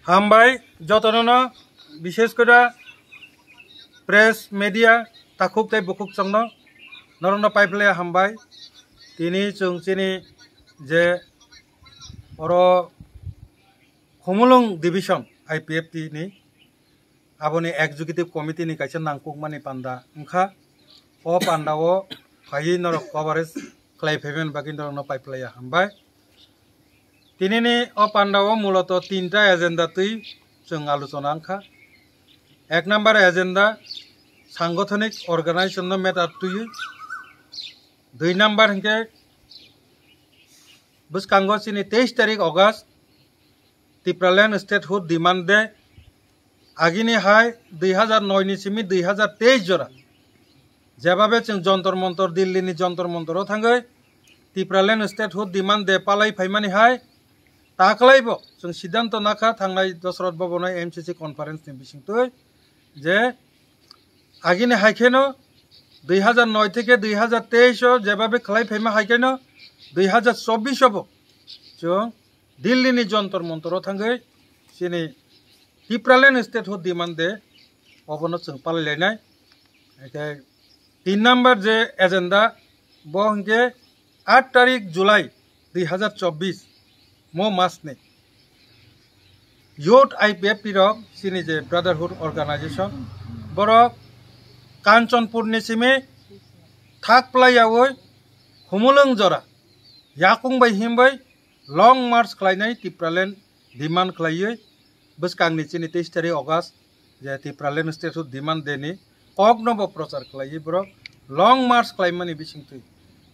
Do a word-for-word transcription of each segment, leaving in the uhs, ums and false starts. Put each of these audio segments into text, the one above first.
Hambai jotono no, bishesh kore press media takhuk tei bukhuk chwngno norokno paiphlaiya hambai. Tini chwng chini je oro Khumulwng division I P F T ni aboni executive committee ni kaisa nangkukmani panda wngkha. O panda o phaiwi norok coverage khlai phaimani bagwi norokno paiphlaiya hambai. Tinini o panda o muloto tinta agenda twi chwng alochona wngkha. Ek number agenda, sangothonik organization no matter twiwi. Dui number hinkhe bwskango chini teis tarik August Tipraland Statehood Demand Day. Agini hai dui hazar noi ni simi dui hazar teis jora jebabe chwng Jontor Montor, Delhi ni Jontor Montor o thangwi Tipraland Statehood Demand Day palai phaimani hai taklaibo chwng siddhanto nakha thangnai Dosrot Bhavan o M C C conference ni bisingtwi je agini hai kheno dui hazar noi theke dui hazar teis o jebabe khlai phaima hai kheno dui hazar chobbish o bo chwng Delhi ni Jontor Montor o thangwi chini Tipraland Statehood Demand Day obono chwng palai lainai. Eke tin number je agenda bo hinkhe aat tarik July dui hazar chobbish mo mas ni Youth I P F T rok chini je Brotherhood Organization borok Kanchanpur ni simi thak plai yaui Khumulwng jora yakung bai himbai long march khlainai Tipraland demand khlaiwi bwskangni chini teis tarik August je Tipraland Statehood Demand Day ni kokno bo prochar khlaiwi borok long march khlaimani bisingtwi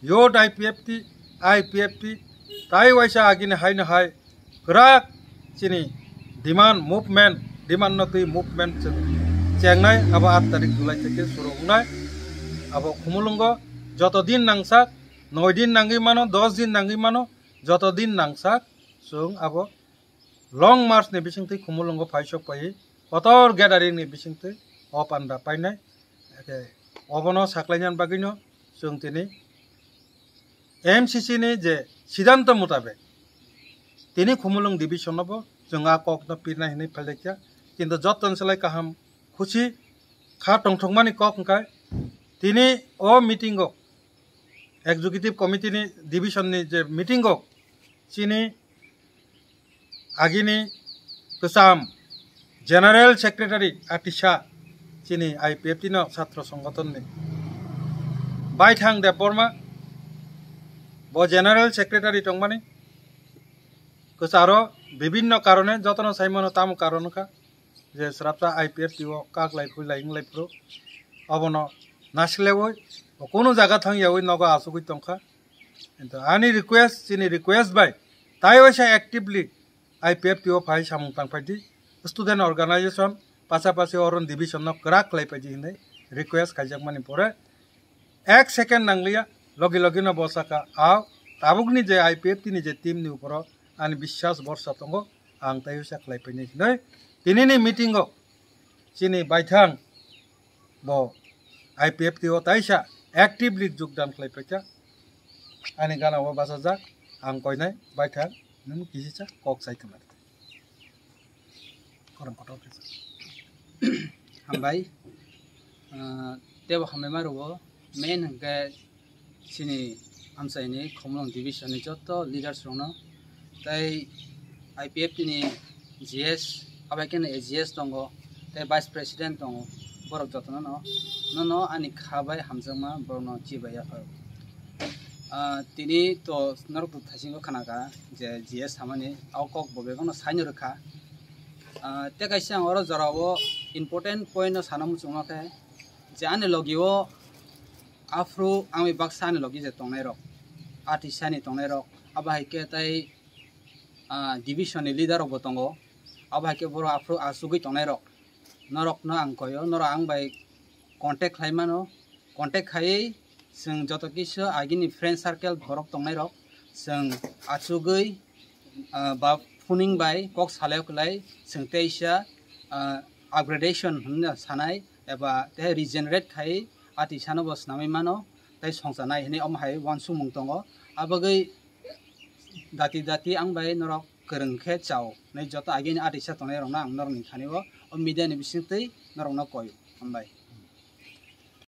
Youth I P F T, I P F T tai waisa agini haino hai kwrak chini demand movement, demand no twi movement chwng chengnai abo aat tarik July theke suru wngnai. Abo Khumulwngo joto din nangsak, noi din nangwi mano, dos din nangwi mano, joto din nangsak chwng abo long march ni bisingtwi Khumulwngo phai sok pai kotor gathering ni bisingtwi o panda painai. Eke obono saklainani bagwino chwng tini M C C ni je siddhanto mutabek tini Khumulwng division no bo chwng a kok no pirnai hinwi phailekya, kintu joto ni slai kaham khusi kha tongthokmani kok hwnkhe tini o meeting o executive committee ni division ni je meeting o chini agini kwcham general secretary atisa chini I P F T no satro songothon ni Baithang Debbarma bo general secretary tongmani kwcharo bibinno karone jotono saimano tamo karon wngkha. Je srapsa I P F T o kak lai phui lai wng lai phuru obono nasilewoi bo kunu jaga thang yaui nogo asugui tongkha. Kintu ani request, chini request bai tai waisa actively I P F T o phai samung tang phaidi, student organization pachapachi oron division no kwrak khlai phaidi hinwi request khaijakmani pore ek second nangliya, logi logi no bo saka, "Ao, tabukni je I P F T ni je team ni uporo ani biswas borsa tongo, ang tai usa khlai painai," hinwi tinini meeting o chini Baithang bo I P F T o taisa actively jogdan khlai paikha. Ani gana o bachajak, ang koinai Baithang, nwng kisisa kok sai khna. Korom kotor khe. Hambai. Ah, tebo hambai ma rwo, main hwnkhe chini amchaini Khumulwng division ni joto leaders rokno, tei I P F T ni G S, abai kheno A G S tongo, tei vice president tongo, borok jotono no, nono ani kha bai hamjakma borokno chibai yapharo. Ah, tini to norok thasingo khanaka je G S samani, o kok bo begono saino rwkha. Ah, tei kaisa ang oro jorao important point no sana muchungma khe, je ani logi o aphuru ang bai baksa ani logi je tongnai rok, artist ani tongnai rok, abo hai khe tei, ah, division ni leader rok bo tongo, abo hai khe borok aphuru achugwi tongnai rok, norok no ang koi o, norok ang bai contact khlai mano, contact khaiwi chwng joto kisa agini friend circle borok tongnai rok chwng achugwi, ah, ba phuning bai kok salai kwlai chwng teisa, ah, upgradation hwnna sanai eba tei regenerate khai ati sano bo swnamwi mano tei songchanai hinwi omo hai uansukmung tongo. Abagwi dati dati ang bai norok kwrwng khe chao nai joto agini atisa tongnai rokno ang norokni thani o, o media ni bisingtwi norokno koi. Hambai.